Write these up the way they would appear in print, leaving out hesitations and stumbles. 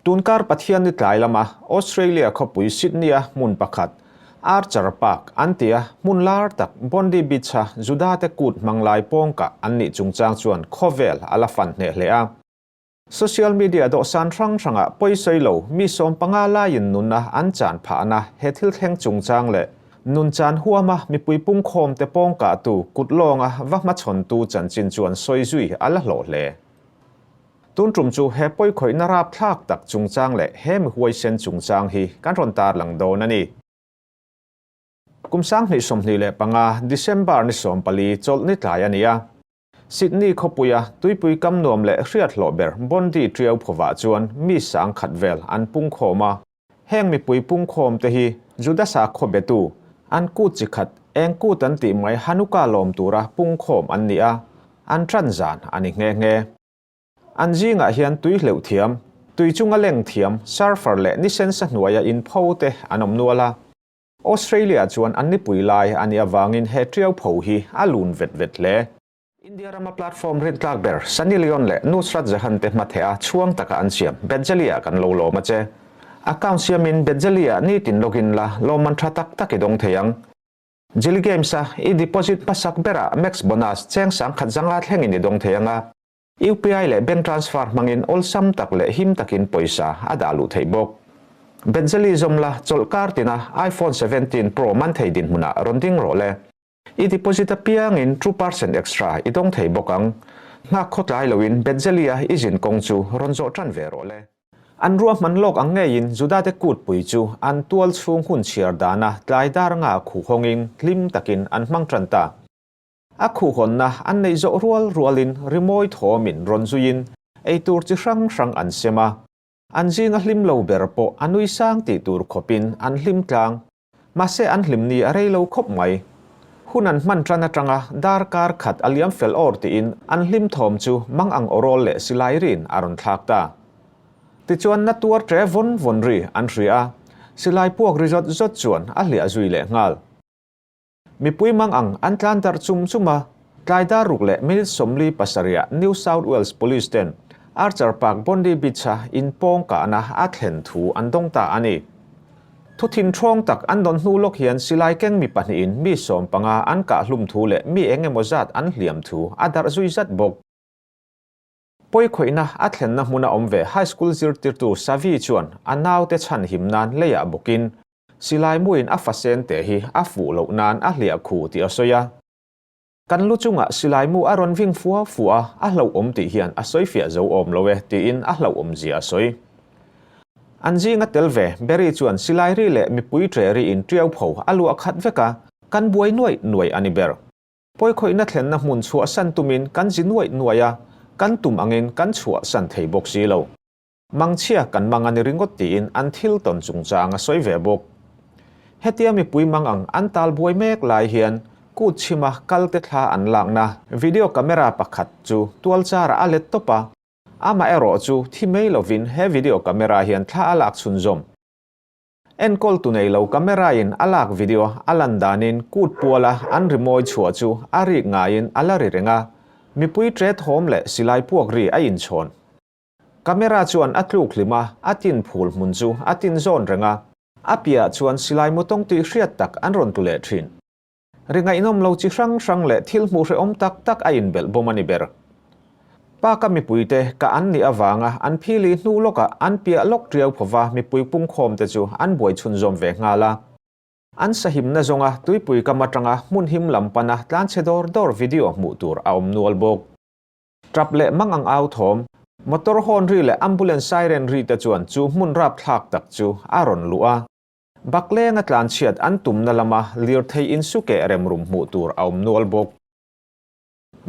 Tunkar Pathianni tlai lama Australia khawpui Sydney-a hmun pakhat, Archer Park an tia hmun lar tak Bondi Beach-a Juda-te kut hmang lai pawngkah an nih chungchang chuan khawvel a la fan hneh hle a. Social media dawhsan hrang hrangah pawisawi lo mi 15 laiin nunna an chan phahna he thil thleng chungchang leh nun chan huama mipui pungkhawmte pawngkahtu kut lawnga va hmachhawntu chanchin chuan sawi zui a la hlawh hle. Tun tum chu he pawikhawihna rapthlak tak chungchang leh he mi huaisen chungchang hi kan rawn tarlang dawn a ni. Kum 2025 December ni 14 chawlhni tlai a ni a. Sydney khawpuia tuipui kam nuam leh hriat hlawh ber Bondi Triau phovah chuan mi 10,000 vel an pungkhawm a. Heng mipui pungkhawm te hi Juda sakhaw betu, an kut chi khat, eng kut an tih mai Hanukkah lawm tura pungkhawm an ni a, an tan zan a ni nghe nghe. An zingah hian tui hleuh thiam, tui chunga leng thiam, surfer leh ni sensa hnuaia inpho te an awm nual a. Australia chuan an nipui lai a nih avangin he Triau pho hi a lun vet vet hle. India rama platform rintlak ber Sunny Leone leh Nusrat Jahan te hmatheh a chhuang taka an siam Betjelia kan lo lawm a che. Account siamin Betjelia nitin login la lawmman tha tak tak i dawng thei ang. Jilly Games a i deposit hmasak berah max bonus cheng 1500 thlengin i dawng thei ang a. UPI leh bank transfer hmangin awlsam tak leh him takin pawisa a dah luh theih bawk. Betjeli zawm la chawlh kar tina iPhone 17 Pro man thei dinhmunah rawn ding rawh le. I deposit apiangin 2% extra i dawng thei bawk ang. Nghak khawtlai loin Betjeli-a i zin kawng chu rawn zawh tan ve rawh le. An ruahman lawk ang ngeiin Judate kutpui chu an tual chhung hun chhiar dana tlai dar nga khuh hawngin hlim takin an hmang tan ta. A khuhhawnna an neih zawh rual rualin rimawi thawmin rawn zuiin ei tur chi hrang hrang an sem a. An zinga hlim lo ber pawh a nui sang tih tur khawpin an hlim tlang. Mahse an hlim ni a rei lo khawp mai. Hun an hman tan atanga darkar khat a liam fel awr tiin an hlim thawm chu mang ang awrawl leh silai rin a rawn thlak ta. Tichuan na tuar tre vawn vawn ri an hria a, silai puak ri zawt zawt chuan a hliah zui leh nghal. Mipui mang ang an tlan darh chum chum a, tlai dar ruk leh minute 47 ah New South Wales Police ten Archer Park Bondi Beach-a inpawng kahna a thlen thu an dawng ta a ni. Thu thin ṭhawng tak an dawn hnu lawk hian silai keng mi pahnihin mi 15 an kah hlum thu leh mi eng emaw zat an hliam thu a darh zui zat bawk. Pawikhawihna a thlenna hmuna awm ve high school zirtirtu Savi chuan a naute chhan him nan leiah bawkin Silai muin a fasen te hi a fuh loh nan a hliah khu tih a sawi a. Kan lu chungah silai mu a rawn ving fua fua a, a hlauhawm tih hian a sawi fiah zo awm lo e tiin a hlauhawm zia a sawi. An zinga tel ve Barry chuan silai ri leh mipui ṭe ri in ṭiau pho a luah khat vek a, kan buai nuaih nuaih a ni ber. Pawikhawihna thlenna hmun chhuahsan tumin kan zi nuaih nuaih a, kan tum angin kan chhuahsan thei bawk si lo. Mangchhia kan mang a ni ringawt tiin an thil tawn chungchang a sawi ve bawk. Hetia mipui mang ang an tal buai mek lai hian kut chhima kalte thla an lakna video camera pakhat chu tual charah a let tawp a, amah erawh chu thi mai lovin he video camera hian thla a lak chhunzawm. Enkawl tu nei lo camera in a lak video a lan danin kut puala an rimawi chhuah chu a rik ngaiin a la ri reng a, mipui ṭe thawm leh silai puak ri a inchhawn. Camera chuan a tluk hlim a, a tin phul hmun chu a tin zawn reng a. A piahah chuan silai mutawng tih hriat tak an rawn tlu leh thin. Ri ngaihnawm lo chi hrang hrang leh thil hmuh hrehawm tak tak a inbelh bawm a ni ber. Park-a mipuite ka an nih avanga an phili hnu lawkah an piah lawk tiau phawva mipui pungkhawmte chu an buai chhunzawm ve nghal a. An sahimna zawnga tuipui kam atanga hmun him lam pana tlanchhe dawr dawr video hmuh tur a awm nual bawk. Tap leh mang ang au thawm, motor horn ri leh ambulance siren ri te chuan chu hmun rapthlak tak chu a rawn luh a. Baklenga tlanchhiat an tumna lama lirthei insukeh remrum hmuh tur a awm nual bawk.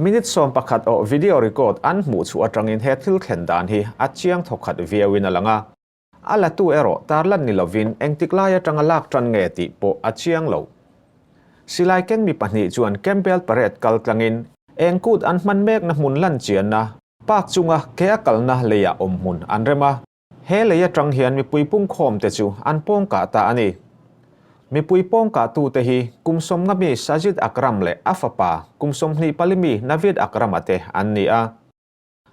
Minute 11 aw video record an hmuh chhuah atangin he thil thlen dan hi a chiang thawkhat viauin a lang a. A latu erawh tarlan ni lovin engtik lai atanga lak tan nge tih pawh a chiang lo. Silai keng mi pahnih chuan Campbell Parade kal tlangin eng kut an hman mekna hmun lan chianna park chunga ke a kalna leiah awm hmun an rem a. He lei atang hian mipui pungkhawm te chu an pawngkah ta a ni. Mipui pawngkah tute hi kum 50 mi Sajid Akram leh a fapa kum 24 mi Naveed Akram-a te an ni a.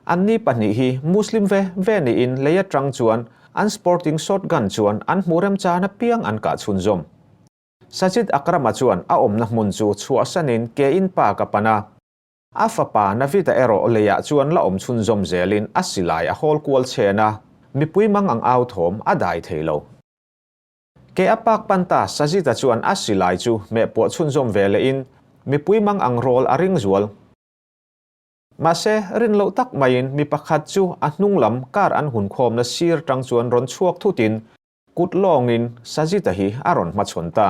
Anni pahnih hi Muslim ve ve niin lei atang chuan An sporting shotgun chuan an hmuh remchan apiang an kah chhunzawm. Sajid Akram-a chuan a awmna hmun chu chhuahsanin ke in park a pan a. A fapa Navid-a erawh leiah chuan la awm chhunzawm zelin a silai a hawl kual chhen a, mipui mang ang au thawm a dai thei lo. Ke a pak pan ta Sajid-a chuan a silai chu hmeh puah chhunzawm ve lehin mipui mang ang rawl a ring zual. Mahse, rin loh tak maiin mi pakhat chu a hnung lam car an hun khawmna sir tang chuan rawn chhuak thutin kut lawngin Sajid-a hi a rawn hmachhawn ta.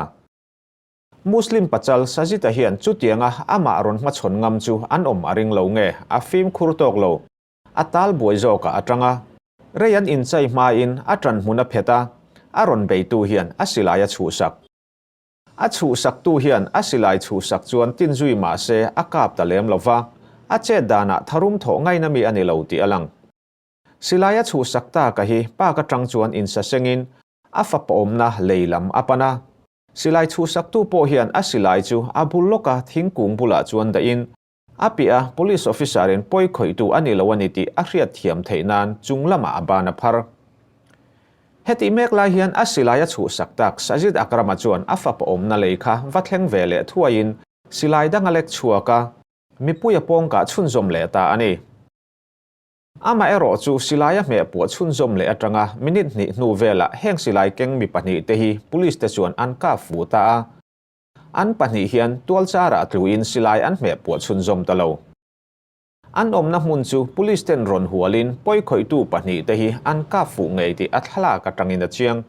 Muslim pachal Sajid-a hian chutianga amah rawn hmachhawn ngam chu an awm a ring lo nge a fimkhur tawk lo, a tal buai zawkah a tang a. Rei an inchai hmain a tan hmun a phet a, a rawn beitu hian a silai a chhuhsak. A chhuhsaktu hian a silai chhuhsak chuan tin zui mah se a kap ta lem lo va, a chet danah tharum thawh ngaina mi a ni lo tih a lang. Silai a chhuhsak taka hi park atang chuan insasengin a fapa awmna lei lam a pan a. Silai chhuhsaktu pawh hian a silai chu a bul lawka thingkung bulah chuan dahin a piah a police officer-in pawi khawihtu a ni lo a ni tih a hriat thiam theih nan chung lamah a ban a phar. Hetih mek lai hian a silai a chhuhsak tak Sajid Akram-a chuan a fapa awmna lei kha va thleng ve leh thuaiin silai dang a lek chhuak a, mipui a pawngkah chhunzawm leh ta a ni. Amaherawh chu silai a hmeh puah chhunzawm leh atanga minute hnih hnu velah heng silai keng mi pahnihte hi police te chuan an kap fuh ta a. An pahnih hian tualcharah tluin silai an hmeh puah chhunzawm ta lo. An awmna hmun chu police ten rawn hualin pawikhawihtu pahnihte hi an kap fuh ngei tih a thlalak atangin a chiang.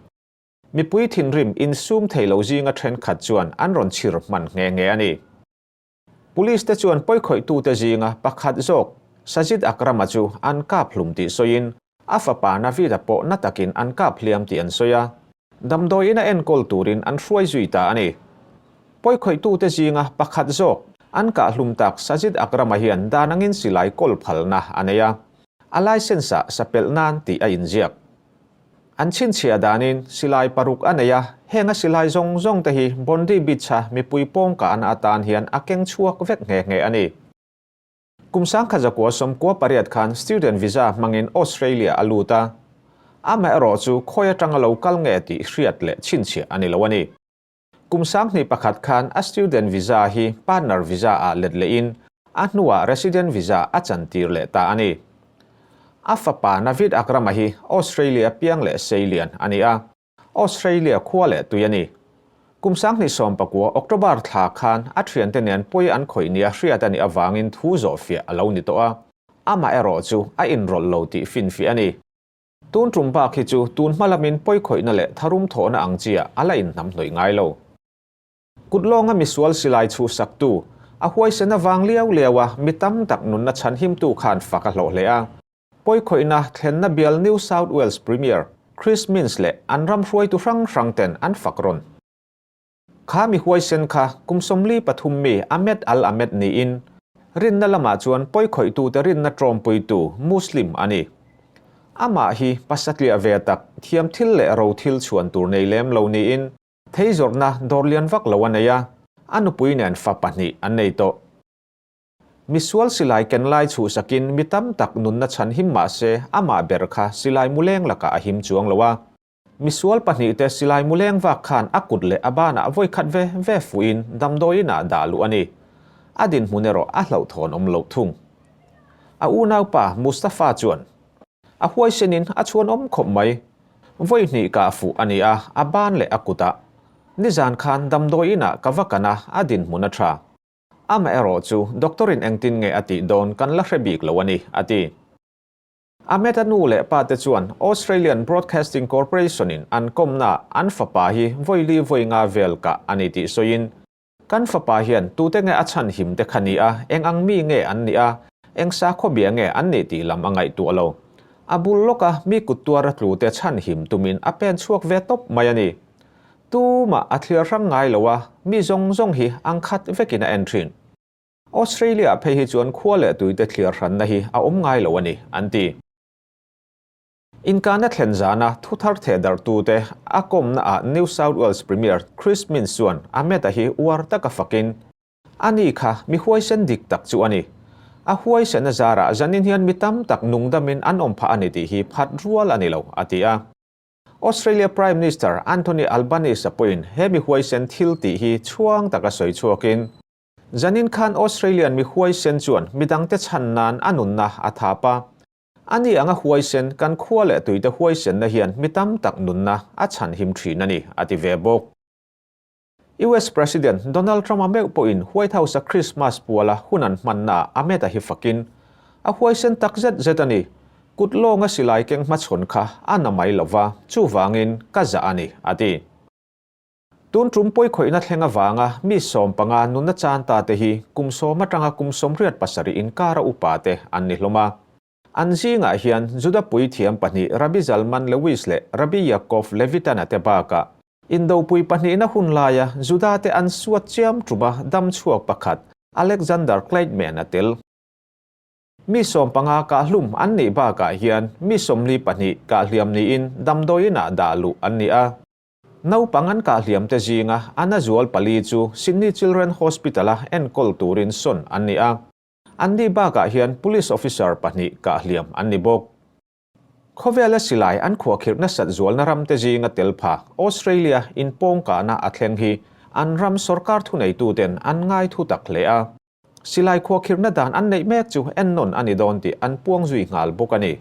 Mipui thinrim insum thei lo zinga thenkhat chuan an rawn chhir hman nghe nghe a ni. Police te chuan pawikhawih-tute zinga pakhat zawk Sajid Akram-a chu an kap hlum tih sawiin a fapa Navid-a pawh na takin an kap hliam tih an sawi a, damdawiin a enkawl turin an hruai zui ta a ni. Pawikhawih-tute zinga pakhat zawk an kah hlum tak Sajid Akram-a hian dan angin silai kawl phalna a nei a, a licence-ah sapelh nan tih a inziak. An chhinchhiah danin silai paruk a nei a, heng a silai zawng zawng te hi Bondi Beach-a mipui pawngka ana atan hian a keng chhuak vek nghe nghe a ni. Kum sangkhat zakua sawmkua pariat khan student visa hmangin Australia a lut a, amaherawh chu khawi atanga lo kal nge tih hriat leh chhinchhiah a ni lo a ni. Kum sanghnih pakhat khan a student visa hi partner visa ah let lehin a hnuah resident visa a chantir leh ta a ni. A fapa Navid Akram-a hi Australia piang leh seilian a ni a, Australia khua leh tui a ni. Kum sanghnih sawmpakua October thla khan a thiante nen pawi an khawih nia hriat a nih avangin thu zawhfiah a lo ni tawh a, amah erawh chu a inrawlh lo tih finfiah a ni. Tun tum bak hi chu tun hma lamin pawikhawihna leh tharum thawhna ang chiah a la inhnamhnawih ngai lo. Kut lawnga misual silai chhuhsaktu, a huaisen avang liau liau a mi tam tak nunna chhanhimtu khan fak a hlawh hle a. Pawikhawihna thlenna bial New South Wales Premier Chris Minns leh an ram hruaitu hrang hrang ten an fak rawn. Kha mi huaisen kha kum 43 mi Ahmed Al Ahmed niin rinna lamah chuan pawikhawih-tute rinna tawmpuitu Muslim a ni. Amah hi pasatliah ve tak thiam thil leh ro thil chhuan tur nei lem lo niin thei zawrhna dawr lian vak lo a nei a, a nupui nen fa pahnih an nei tawh. Misual silai ken lai chhuhsakin mi tam tak nunna chhan him mah se amah ber kha silai muleng lakah a him chuang lo a. Misual pahnihte silai muleng vak khan a kut leh a banah vawi khat ve ve fuhin damdawiin ah dah luh a ni. A dinhmun erawh a hlauhthawn awm loh thung. A unaupa Mustafa chuan, A huaisenin a chhuan awm khawp mai. Vawi hnih kah fuh a ni a, a ban leh a kutah. Nizan khan damdawiin ah ka va kan a, a dinhmun a tha. Amaherawh chu doctor-in engtin nge a tih dawn kan la hre bik lo a ni, a ti. Ahmed-a nu leh pa te chuan Australian Broadcasting Corporation-in an kawmnaah an fapa hi vawi li vawi nga vel kah a ni tih sawiin, Kan fapa hian tute nge a chhan him te kha ni a, eng ang mi nge an nih a, eng sakhaw bia nge an nih tih lam a ngaihtuah lo. A bul lawka mi kut tuara tlu te chhan him tumin a pen chhuak ve tawp mai a ni. Tumah a thliar hrang ngai lo a, mi zawng zawng hi ang khat vekin a en thin. Australia phei hi chuan khua leh tuite thliar hranna hi a awm ngai lo a ni, an ti. Inkana thlen zana thu thar theh darhtute a kawmnaah New South Wales Premier Chris Minns chuan Ahmed-a hi uar taka fakin, Ani kha mi huaisen dik tak chu a ni. A huaisen a zarah zanin hian mi tam tak nungdamin an awm phah a ni tih hi phat rual a ni lo, a ti a. Australia Prime Minister Anthony Albanese-a pawhin he mi huaisen thil tih hi chhuang taka sawi chhuakin, Zanin khan Australian mi huaisen chuan midangte chhan nan a nunna a thap a. Ani anga huaisen kan khua leh tuite huaisenna hian mi tam tak nunna a chhanhim thin a ni, a ti ve bawk. US President Donald Trump-a meuh pawhin White House-a Christmas puala hun an hmannaah a met a hi fakin, A huaisen tak zet zet a ni. Kut lawnga silai keng hmachhawn kha a na mai lo va, chuvangin ka zah a ni, a ti. Tun tum pawikhawihna thleng avanga mi 15 nunna chan ta te hi kum sawm atanga kum 87 inkara upa te an ni hlawm a. An zingah hian Juda puithiam pahnih Rabbi Zalman Lewis leh Rabbi Yaakov Levitan-a te bakah Indopui pahnihna hun laia Juda te an suat chiam tuma dam chhuak pakhat Alexander Kleitman a tel. Mi 15 kahhlum an nih bakah hian mi 42 kahhliam niin damdawiinah dah luh an ni a. Naupang an kahhliam te zinga a na zual pali chu Sydney Children Hospital-a enkawl turin sawn an ni a. An ni bakah hian Police Officer pahnih kahhliam an ni bawk. Khawvela silai an khuahkhirh nasat zualna ramte zinga tel pha Australia in pawngkahna a thleng hi an ram sorkar thuneituten an ngai thu tak hle a. Silai khuahkhirhna dan an neih mek chu ennawn a ni dawn tih an puang zui nghal bawk a ni.